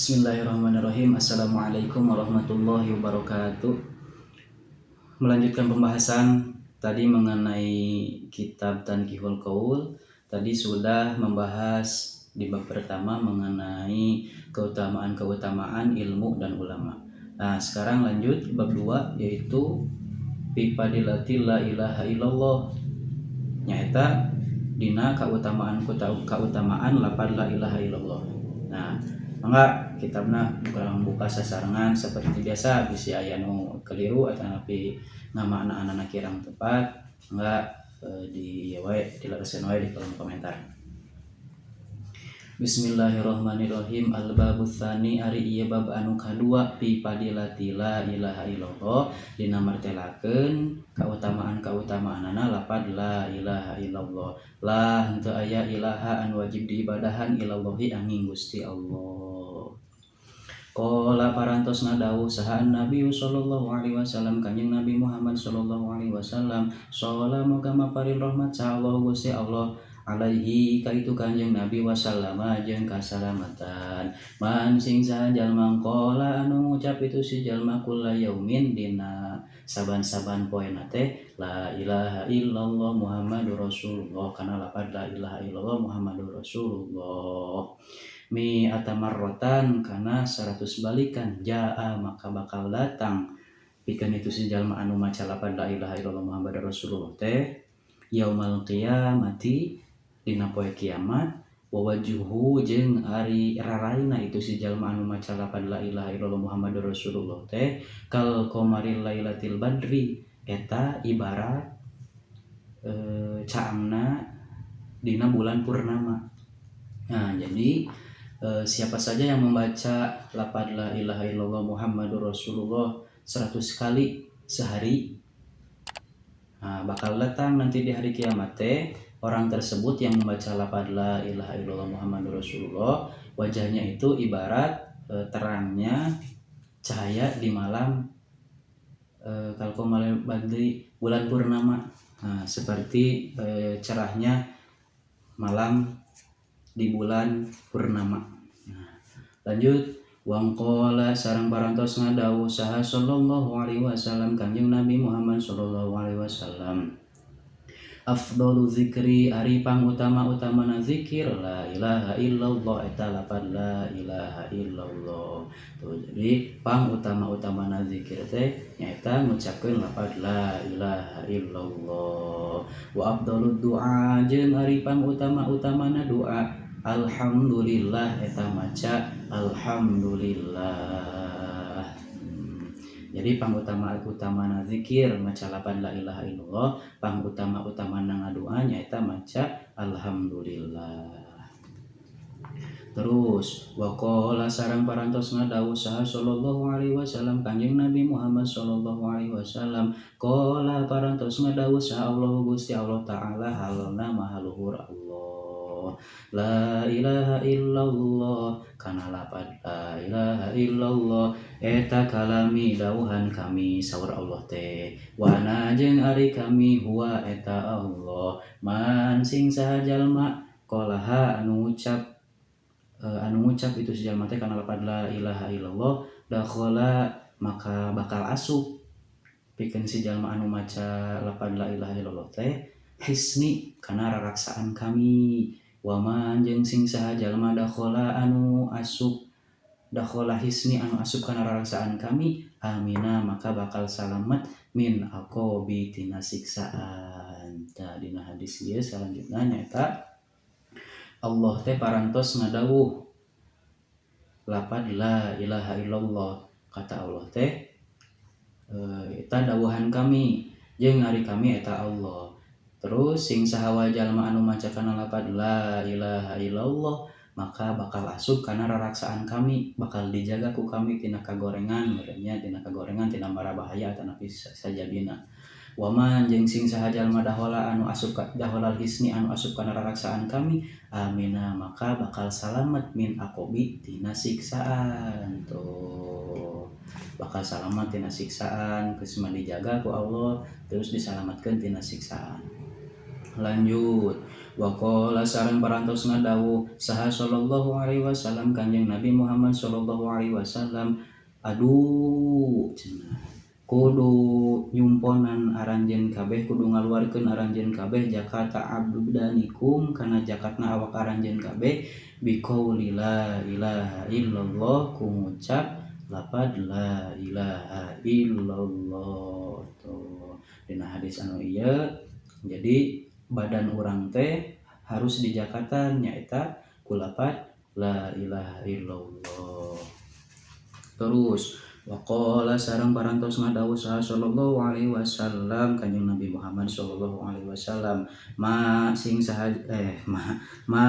Bismillahirrahmanirrahim. Assalamualaikum warahmatullahi wabarakatuh. Melanjutkan pembahasan tadi mengenai kitab Tanqihul Qaul. Tadi sudah membahas di bab pertama mengenai keutamaan-keutamaan ilmu dan ulama. Nah, sekarang lanjut bab 2, yaitu fi fadilati la ilaha illallah. Nyaeta dina keutamaan keutamaan lapad la ilaha illallah. Nah, mangga kitabna urang buka sasarengan seperti biasa, bisi aya nu keliru atau napi ngamaknaanana kirang tepat, mangga di ieu wae, dilereskeun wae di kolom komentar. Bismillahirrahmanirrahim. Al-babu tsani, ari ieu bab anu kadua, fi fadilati la ilaha illallah, dina martelakeun kautamaan-kautamaanana lapad la ilaha illallah. La, henteu aya, ilaha anu wajib diibadahan, ilallahi, anging Gusti Allah. Qala, parantos ngadawuh saha, Nabi sallallahu alaihi wasallam, Kanjeng Nabi Muhammad sallallahu alaihi wasallam. Sholla, moga maparin rahmat saha Allah Gusti Allah, alaihi, ka itu Kanjeng Nabi, wasallama, jeung kasalamatan. Man, sing saha jalma, qala, anu ngucap itu si jalma, kulla yaumin, dina saban-saban poena teh, la ilaha illallah Muhammadur Rasulullah, kana lapad la ilaha illallah Muhammadur Rasulullah, mi'ata marrotan, kana 100 balikan, jaa, maka bakal datang pikeun itu si jalma anu maca lapad la ilaha illallah Muhammadur Rasulullah teh, yaumal qiyamati, dina poe kiamat, wa wajhuhu, jeung ari raraina itu si jalma anu maca lapad la ilaha illallah Muhammadur Rasulullah teh, kal qamaril lailatil badri, eta ibarat caangna dina bulan purnama. Nah, jadi siapa saja yang membaca lapad la ilaha illallah Muhammadur Rasulullah 100 kali sehari, nah, bakal datang nanti di hari kiamat teh orang tersebut yang membaca lapad la ilaha illallah Muhammadur Rasulullah wajahnya itu ibarat terangnya cahaya di malam kal badri, bulan purnama. Nah, seperti cerahnya malam di bulan purnama. Nah, lanjut. Waqala, sareng parantos ngadawuh saha sallallahu alaihi wasallam, Kanjeng Nabi Muhammad sallallahu alaihi wasallam, afdalu zikri, ari pangutama-utamana zikir, la ilaha illallah, eta lapad la ilaha illallah. Tuh, jadi pangutama-utamana zikir teh nyaeta ngucapkeun lapad la ilaha illallah. Wa afdalud du'a, jeung ari pangutama-utamana doa, alhamdulillah, eta maca alhamdulillah. Jadi pangutama utamana zikir maca lapad la ilaha illallah, pangutama utamana ngadoa nyaeta maca alhamdulillah. Terus waqala, sareng parantos ngadawuh saha sallallahu alaihi wasallam, Kanjeng Nabi Muhammad sallallahu alaihi wasallam, qala, parantos ngadawuh saha Allah Gusti Allah taala, halona maha luhur Allah, la ilaha illallah, kana lapad la ilaha illallah eta kalami, dawuhan kami, saur Allah teh, wa ana, jeung ari kami, huwa, eta Allah. Man, sing saha jalma, qalaha, anu ngucap itu si jalma teh kana lapad la ilaha illallah, dakhala, maka bakal asup pikeun si jalma anu maca lapad la ilaha illallah teh, hisni, kana raraksaan kami. Waman, jeung sing saha jalma, dakhala, anu asup, dakhala hisni, anu asup kana raraksaan kami, amina, maka bakal salamet, min aqobi, tina siksaan. Tah, dina hadis ieu salanjutna nyaeta Allah teh parantos ngadawuh lapad la ilaha illallah. Kata Allah teh, eta dawuhan kami jeung ari kami eta Allah. Terus sing saha wae jalma anu maca kana lapad la ilaha illallah maka bakal asup kana raraksaan kami, bakal dijaga ku kami tina kagorengan meureun nya, tina kagorengan, tina mara bahaya atanapi sajabina. Waman, jeung sing saha jalma, dakhala, anu asup ka, dakhalal hisni, anu asup kana raraksaan kami, amina, maka bakal salamet, min aqobi, tina siksaan. Tuh, bakal salamet tina siksaan. Geus mah dijaga ku Allah, terus disalamatkeun tina siksaan. Lanjut, waqala sareng parantos ngadawuh saha sallallahu alaihi wasallam Kanjeng Nabi Muhammad sallallahu alaihi wasallam, aduh cenah kudu nyumponan aranjeun kabeh, kudu ngaluarkeun aranjeun kabeh zakata abdanikum kana zakatna awak aranjeun kabeh biqauli la ilaha illallah ku ngucap lapad la ilaha illallah. Tuh dina hadis anu ieu, jadi badan urang teh harus dijakatan nyaeta ku lapad la ilaha illallah. Terus waqala sareng parantos ngadawuh saha sallallahu alaihi wasallam Kanjeng Nabi Muhammad sallallahu alaihi wasallam, ma sing saha ma ma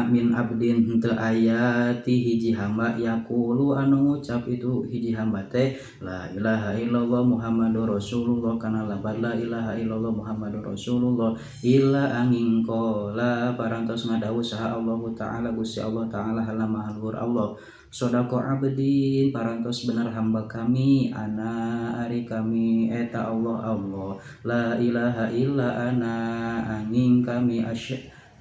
min abdin henteu aya ti hiji hamba yaqulu anu ngucap itu hiji hamba teh la ilaha illallah Muhammadur Rasulullah kana lapad la ilaha illallah Muhammadur Rasulullah illa angin qala parantos ngadawuh saha Allah Ta'ala Gusti Allah Ta'ala halama luhur Allah, sodako abdin parantos bener hamba kami, ana ari kami eta Allah Allah la ilaha illa ana angin kami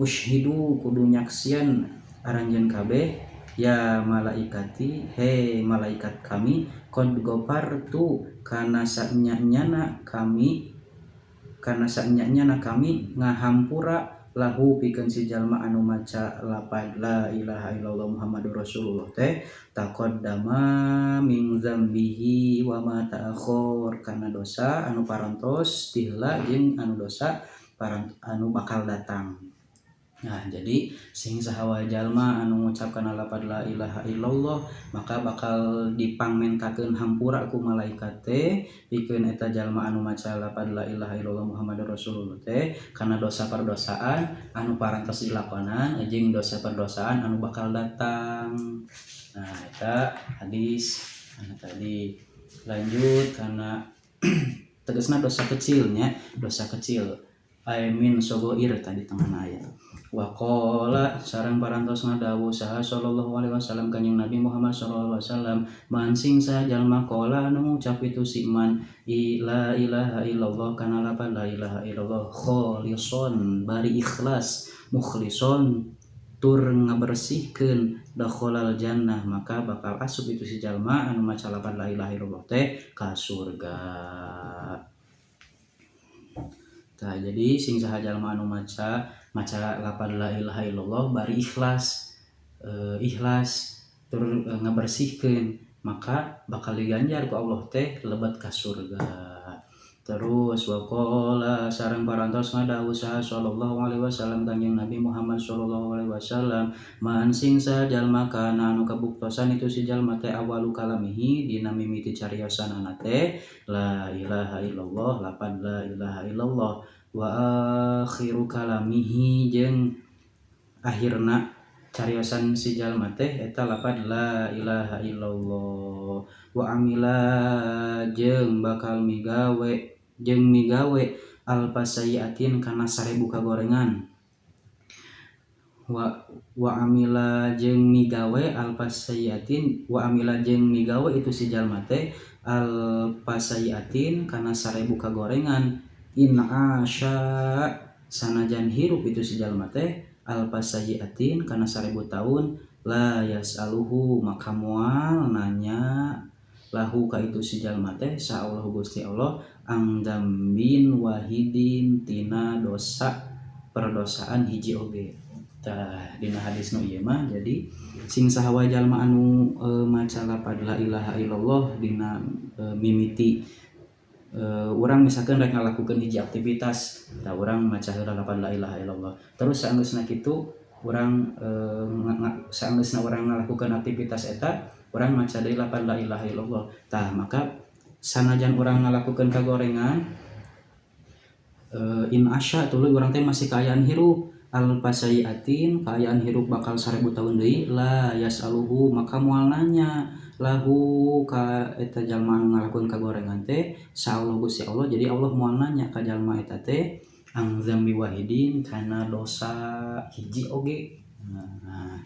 ushidu kudu nyaksian aranjeun kabeh ya malaikati he malaikat kami qad ghafartu kana sanya-nyana kami kana sanya-nyana kami ngahampura lahu pikeun si jalma anu maca lapad la ilaha illallah Muhammadur Rasulullah teh taqaddama min dzambihi wa ma ta'akhir kana dosa anu parantos ti heula jeung anu dosa anu bakal datang. Nah, jadi sing saha wae jalma anu ngucap kana lapad la ilaha illallah maka bakal dipangmentakeun hampura ku malaikat teh pikeun eta jalma anu maca lapad la ilaha illallah Muhammadur Rasulullah teh kana dosa perdosaan anu parantos dilakonan jeung dosa perdosaan anu bakal datang. Nah, eta hadis anu tadi. Lanjut kana tegasna dosa kecilnya, dosa kecil ay min sogoir tadi tengah aya. Waqala sareng parantos ngadawuh saha sallallahu alaihi wasallam Kanjeng Nabi Muhammad sallallahu alaihi wasallam, man sing saha jalma qala anu ngucap itu si man la ilaha illallah kana lapad la ilaha illallah kholison bari ikhlas mukhlison tur ngabersihkeun dakhalal jannah maka bakal asup itu si jalma anu maca lapad la ilaha illallah teh ka surga. Tah, jadi sing saha jalma anu maca maca lapad la ilaha illallah bari ikhlas, ikhlas tur ngabersihkeun maka bakal diganjar ku Allah teh lebet ka surga. Terus waqala sareng parantos ngadawuh saha sallallahu alaihi wasallam Kanjeng Nabi Muhammad sallallahu alaihi wasallam, man sing saha jalma kana anu kabuktosan itu si jalma teh awalu kalamihi dina mimiti cariosanana teh la ilaha illallah lapad la ilaha illallah wa akhiru kalamihi jeung akhirna cariosan si jalma teh eta lapad la ilaha illallah wa amila jeung bakal migawe jeung migawe alfa sayyiatin kana 1000 kagorengan wa amila jeung migawe alfa sayyiatin wa amila jeung migawe itu si jalma teh alfa sayyiatin kana 1000 kagorengan in asya sanajan hirup itu si jalma teh alfa sayyiatin kana 1000 tahun la yasaluhu maka moal nanya lahu ka itu si jalma teh sa Allah Gusti Allah ang dzambin wahidin tina dosa perdosaan hiji oge. Tah, dina hadis nu ieu mah jadi sing saha wae jalma anu maca lapad la ilaha illallah dina mimiti urang misalkan rek ngalakukeun hiji aktivitas, tah urang maca heula lapad la ilaha illallah. Terus saenggeusna kitu urang saenggeusna urang ngalakukeun aktivitas eta urang maca deui lapad la ilaha illallah. Tah, maka sanajan urang ngalakukeun kagorengan in asya tuluy urang teh masih kaayaan hirup alfa sayyiatin kaayaan hirup bakal 1000 tahun deui la yasaluhu maka moal nanya lahu ka eta jalma anu ngalakukeun kagorengan teh sa Allah Gusti Allah. Jadi Allah moal nanya ka jalma eta teh ang dzambi wahidin kana dosa hiji oge. Nah,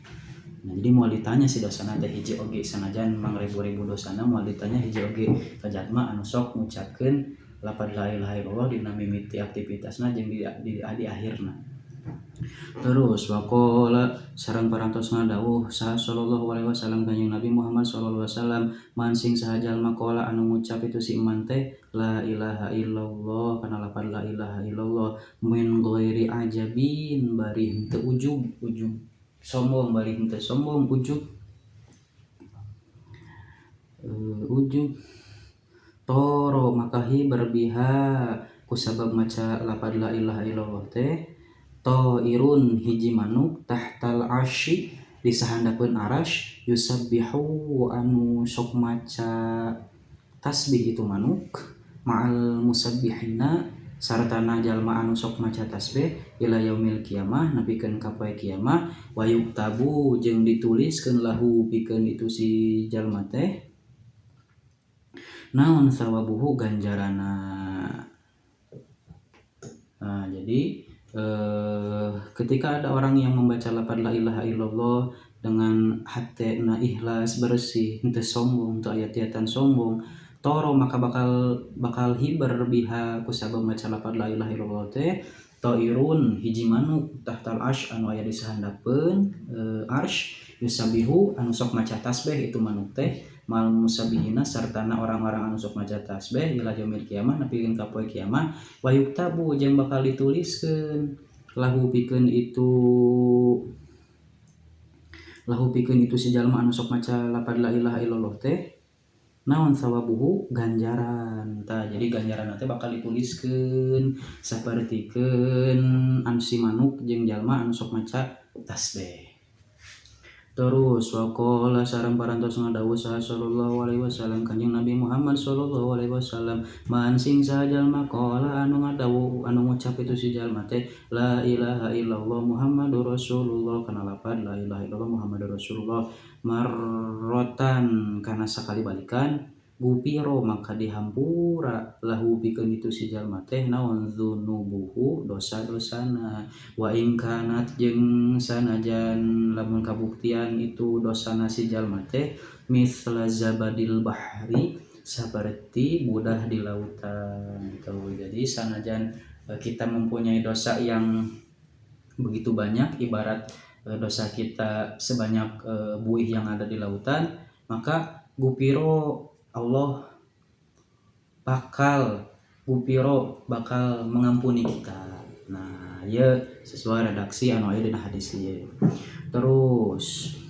jadi moal ditanya si dosana teh hiji oge sanajan mangribu-ribu dosana moal ditanya hiji oge ka jalma anu sok ngucapkeun lapad la ilaha illallah dina mimiti aktivitasna jeung di akhirna. Terus waqala sareng parantos ngadawuh saha sallallahu alaihi wasallam kanjeng Nabi Muhammad sallallahu alaihi wasallam man sing saha jalma qala anu ngucap itu si iman teh la ilaha illallah kana lapad la ilaha illallah min ghairi ajabin bari henteu ujub ujub sombong bari henteu sombong ujub ujub toro maka hi berbiha kusabab maca lapad la ilaha illallah teh ta'irun hiji manuk tahtal arsy di sahandapeun arasy yusabbihu anu sok maca tasbih itu manuk ma'al musabbihina sartana jalma anu sok maca tasbih ila yaumil kiamah nepikeun ka poe kiamah wa yuktabu jeung dituliskeun lahu pikeun itu si jalma teh naon sawabuhu ganjarana. Nah, jadi ketika ada orang yang membaca lafaz la ilaha illallah dengan hatena ikhlas bersih henteu sombong teu aya tiatan sombong toro maka bakal hiber biha kusabab maca lafaz la ilaha illallah teh ta'irun hiji manuk tahtal arsy anu aya di sahandapeun arsy yusabihu anu sok maca tasbih itu manuk teh mal musabihina sartana orang-orang anu sok maca tasbih ila yaumil kiamah nepikeun ka poe kiamah wa yuktabu jeung bakal dituliskeun lahu pikeun itu si jalma anu sok maca lafaz la ilaha illallah teh naon sawabuhu ganjaran. Tah jadi ganjaran teh bakal dituliskeun sapertikeun anu si manuk jeung jalma anu sok maca tasbih. Terus waqala sareng parantos ngadawuh saha sallallahu alaihi wasallam kanjeng Nabi Muhammad sallallahu alaihi wasallam man sing saha jalma qala anu ngadawuh anu ngucap itu si jalma teh la ilaha illallah Muhammadur Rasulullah kana lapad la ilaha illallah Muhammadur Rasulullah marrotan kana sakali balikan gupiro maka dihampura lahu pikeun itu si jalma teh naon dzunubuhu dosa-dosana wa in kanat jeung sanajan lamun kabuktian itu dosana si jalma teh mithla zabadil bahri saperti budah di lautan gitu. Jadi sanajan kita mempunyai dosa yang begitu banyak ibarat dosa kita sebanyak buih yang ada di lautan maka gupiro Allah bakal gupiro bakal mengampuni kita. Nah, ieu sesuai redaksi anu aya dina hadis ieu. Terus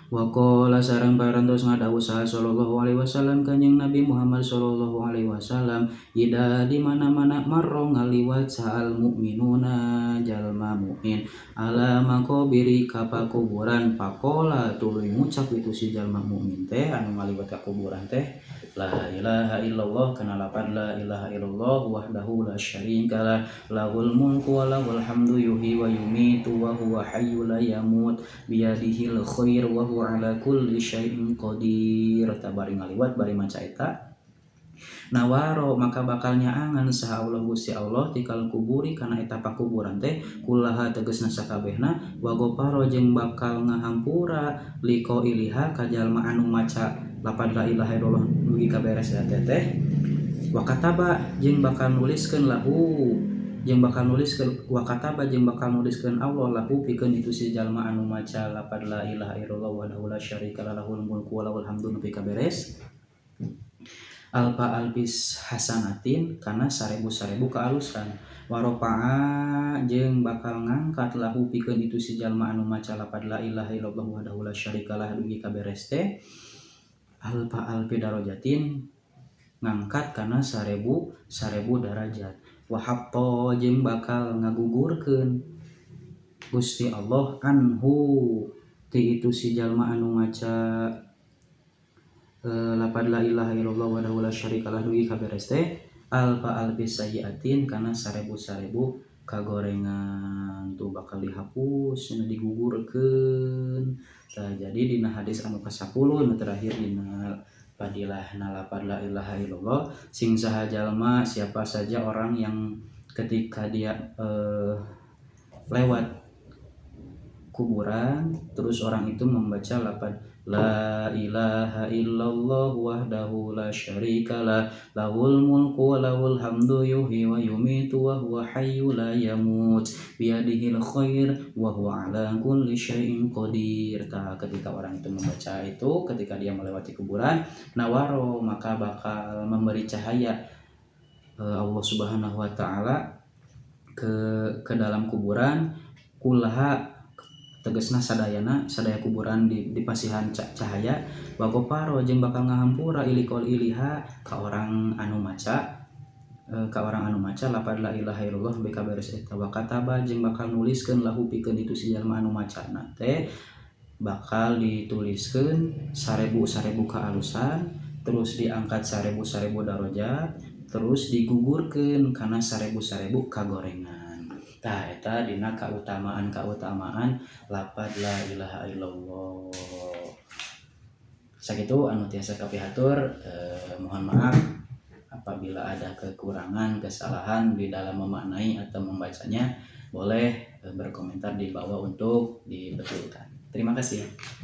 waqala sareng parantos ngadawuh saha sallallahu alaihi wasallam kanjeng Nabi Muhammad sallallahu alaihi wasallam ida di mana-mana marro ngaliwat sahal mukminuna jalma mukmin ala maqabiri ka pakuburan pakola tuluy ngucap itu si jalma mukmin teh anu ngaliwat ka kuburan teh la ilaha illallah kana lapad la ilaha illallah wahdahu la syarika lah lahul mulku wa lahul hamdu yuhyi wa yumitu wa huwa hayyul la yamut biyadihil khair wa huwa ala kulli syai'in qadir. Tabari ngaliwat bari maca eta nawaro maka bakal nyaangan saha Allah Gusti Allah tikal kuburi kana eta pakuburan teh kullaha tegasna sakabehna wa goparo jeung bakal ngahampura liko iliha ka jalma anu maca lapad la ilaha illallah dugi ka beres eta teh wa kataba jeung bakal nuliskeun lahu jeung bakal nuliskeun wa kataba jeung bakal nuliskeun Allah lahu pikeun itu si jalma anu maca lapad la ilaha illallah wahdahu la syarika lahul mulku wa lahul hamdu nepi ka beres alfa alfis hasanatin kana sarebu-sarebu kaalusan warofa'a jeung bakal ngangkat lahu pikeun itu si jalma anu maca lapad la ilaha illallah wahdahu la syarikalah dugi ka beres teh alfa alfi darajatin ngangkat kana sarebu sarebu darajat wa hatta jeung bakal ngagugurkeun Gusti Allah anhu ti itu si jalma anu maca lapad la ilaha illallah wahdahu la syarikalah dugi ka beres teh alfa alfi sayyiatin kana sarebu-sarebu kagorengan tuh bakal dihapus cenah digugurkeun. Tah jadi dina hadis anu ka-10 nu terakhir dina fadilah lapad la ilaha illallah sing saha jalma siapa saja orang yang ketika dia lewat Kuburan, terus orang itu membaca lafaz la ilaha illallah wahdahu la syarikalah lahul mulku wa lahul hamdu yuhyi wa yumitu wa huwa hayyu la yamut biyadihil khair wa huwa ala kulli syai'in qadir. Tah, ketika orang itu membaca itu ketika dia melewati kuburan, nawaro, maka bakal memberi cahaya Allah Subhanahu wa taala ke dalam kuburan, kullaha tegesna sadayana, sadaya kuburan di dipasihan cahaya, wa ghafaro jeung bakal ngahampura liqailiha ka orang anu maca ka orang anu maca lapad la ilaha illallah beka beres eta, wa kataba jeung bakal nuliskeun lahu pikeun itu si jalma anu macana teh, bakal dituliskeun 1000 1000 kaalusan, terus diangkat 1000 1000 darajat, terus digugurkeun kana 1000 1000 kagorengan. Tah, eta dina kautamaan-kautamaan lapad la ilaha illallah. Sakitu anu tiasa kapihatur, mohon maaf apabila ada kekurangan, kesalahan di dalam memaknai atau membacanya. Boleh berkomentar di bawah untuk dibetulkan. Terima kasih.